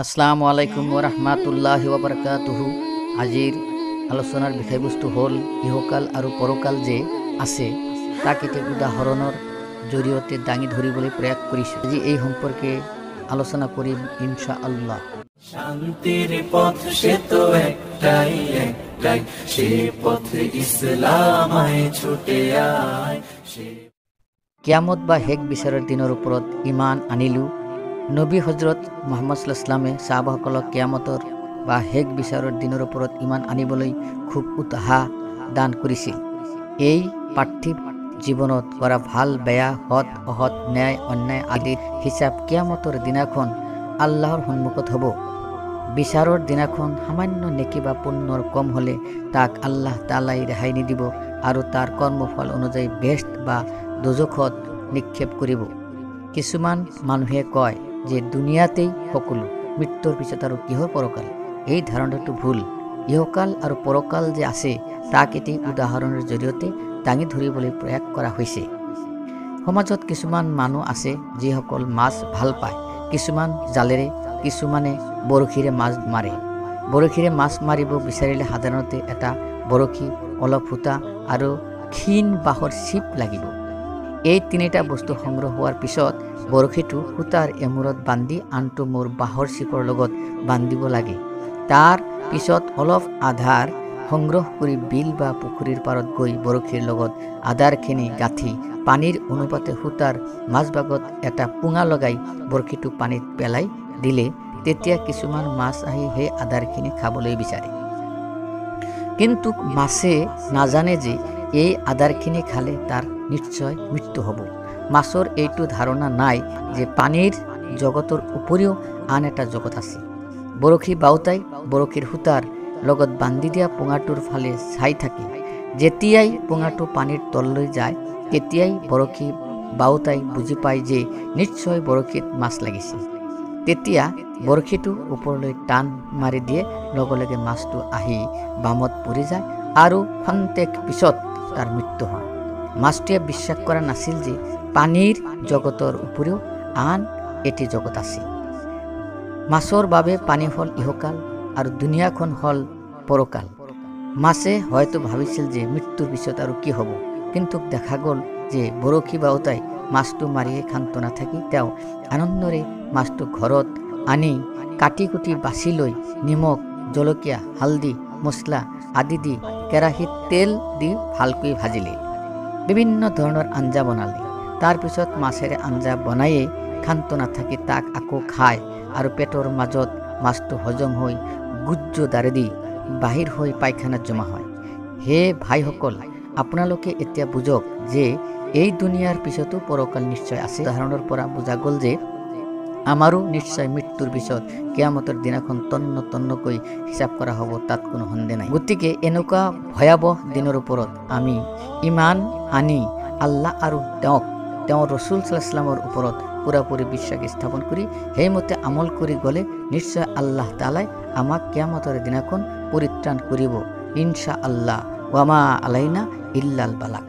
আসসালামু আলাইকুম ওৰহমাতুল্লাহি ওবৰকাতুহু। আজিৰ আলোচনাৰ বিষয়বস্তু হ'ল ইহকাল আৰু পৰকাল যে আছে তাক এটি উদাহৰণৰ জৰিয়তে দাঙি ধৰিবলৈ প্ৰয়াস কৰিছোঁ। আজি এই সম্পৰ্কে আলোচনা কৰিম ইনশা আল্লাহ। শান্তির পথ সে তো একটাই একটাই, সে পথ ইসলাম আয় ছুটে আয়। কিয়ামত বা শেষ বিচাৰৰ দিনৰ ওপৰত ইমান আনিলোঁ। নবী হজৰত মহম্মদ সাল্লাল্লাহু আলাইহি ওয়াসাল্লামে সাহাবাসকলক কিয়ামতৰ বা শেষ বিচাৰৰ দিনৰ ওপৰত ইমান আনিবলৈ খুব উৎসাহ দান কৰিছিল। এই পাৰ্থিৱ জীৱনত কৰা ভাল বেয়া, সৎ অসৎ, ন্যায় অন্যায় আদিৰ হিচাপ কিয়ামতৰ দিনাখন আল্লাহৰ সন্মুখত হ'ব। বিচাৰৰ দিনাখন সামান্য নেকি বা পুণ্যৰ কম হ'লে তাক আল্লাহ তালাই ৰেহাই নিদিব আৰু তাৰ কৰ্মফল অনুযায়ী বেহেশত বা দোজখত নিক্ষেপ কৰিব। কিছুমান মানুহে কয় যে দুনিয়াতেই সকলো, মৃত্যুৰ পিছত আৰু কিহৰ পৰকাল? এই ধাৰণাটো ভুল। ইহকাল আৰু পৰকাল যে আছে তাক এটি উদাহৰণৰ জৰিয়তে দাঙি ধৰিবলৈ প্ৰয়াস কৰা হৈছে। সমাজত কিছুমান মানুহ আছে যিসকল মাছ ভাল পায়, কিছুমান জালেৰে, কিছুমানে বৰশীৰে মাছ মাৰে। বৰশীৰে মাছ মাৰিব বিচাৰিলে সাধাৰণতে এটা বৰশী, অলপ সূতা আৰু ক্ষীণ বাঁহৰ চিপ লাগিব। এই তিনিটা বস্তু সংগ্ৰহ হোৱাৰ পিছত বৰশীটো সূতাৰ এমূৰত বান্ধি আনটো মূৰ বাঁহৰ চিপৰ লগত বান্ধিব লাগে। তাৰ পিছত অলপ আধাৰ সংগ্ৰহ কৰি বিল বা পুখুৰীৰ পাৰত গৈ বৰশীৰ লগত আধাৰখিনি গাঁঠি পানীৰ অনুপাতে সূতাৰ মাজভাগত এটা পুঙা লগাই বৰশীটো পানীত পেলাই দিলে তেতিয়া কিছুমান মাছ আহি সেই আধাৰখিনি খাবলৈ বিচাৰে। কিন্তু মাছে নাজানে যে এই আধাৰখিনি খালে তাৰ নিশ্চয় মৃত্যু হ'ব। মাছৰ এইটো ধাৰণা নাই যে পানীৰ জগতৰ উপৰিও আন এটা জগত আছে। বৰশী বাওতাই বৰশীৰ সূতাৰ লগত বান্ধি দিয়া পোঙাটোৰ ফালে চাই থাকে। যেতিয়াই পোঙাটো পানীৰ তললৈ যায় তেতিয়াই বৰশী বাওতাই বুজি পায় যে নিশ্চয় বৰশীত মাছ লাগিছে। তেতিয়া বৰশীটো ওপৰলৈ টান মাৰি দিয়ে, লগে লগে মাছটো আহি বামত পৰি যায় আৰু খন্তেক পিছত তাৰ মৃত্যু হয়। মাছটোৱে বিশ্বাস কৰা নাছিল যে পানীৰ জগতৰ উপৰিও আন এটি জগত আছে। মাছৰ বাবে পানী হ'ল ইহকাল আৰু দুনিয়াখন হ'ল পৰকাল। মাছে হয়তো ভাবিছিল যে মৃত্যুৰ পিছত আৰু কি হ'ব, কিন্তু দেখা গ'ল যে বৰশী বাওতাই মাছটো মাৰিয়ে ক্ষান্ত নাথাকি তেওঁ আনন্দৰে মাছটো ঘৰত আনি কাটি কুটি বাছি লৈ নিমখ, জলকীয়া, হালধি, মছলা আদি দি কেৰাহীত তেল দি ভালকৈ ভাজিলে, বিভিন্ন ধৰণৰ আঞ্জা বনালে। তাৰপিছত মাছেৰে আঞ্জা বনায়েই ক্ষান্ত নাথাকি তাক আকৌ খায় আৰু পেটৰ মাজত মাছটো হজম হৈ গুজ্জ দাৰেদি বাহিৰ হৈ পায়খানাত জমা হয়। হে ভাইসকল, আপোনালোকে এতিয়া বুজক যে এই দুনিয়াৰ পিছতো পৰকাল নিশ্চয় আছে। উদাহৰণৰ পৰা বুজা গ'ল যে আমাৰো নিশ্চয় মৃত্যুৰ পিছত কিয়ামতৰ দিনাখন তন্ন তন্নকৈ হিচাপ কৰা হ'ব, তাত কোনো সন্দেহ নাই। গতিকে এনেকুৱা ভয়াৱহ দিনৰ ওপৰত আমি ইমান আনি আল্লাহ আৰু তেওঁক তেওঁৰ ৰচুল সাল্লাল্লাহু আলাইহি ওয়াসাল্লামৰ ওপৰত পুৰাপুৰি বিশ্বাস স্থাপন কৰি সেইমতে আমল কৰি গ'লে নিশ্চয় আল্লাহ তাআলাই আমাক কিয়ামতৰ দিনাখন পৰিত্ৰাণ কৰিব ইনশা আল্লাহ। ওয়ামা আলাইনা ইল্লাল বালাগ।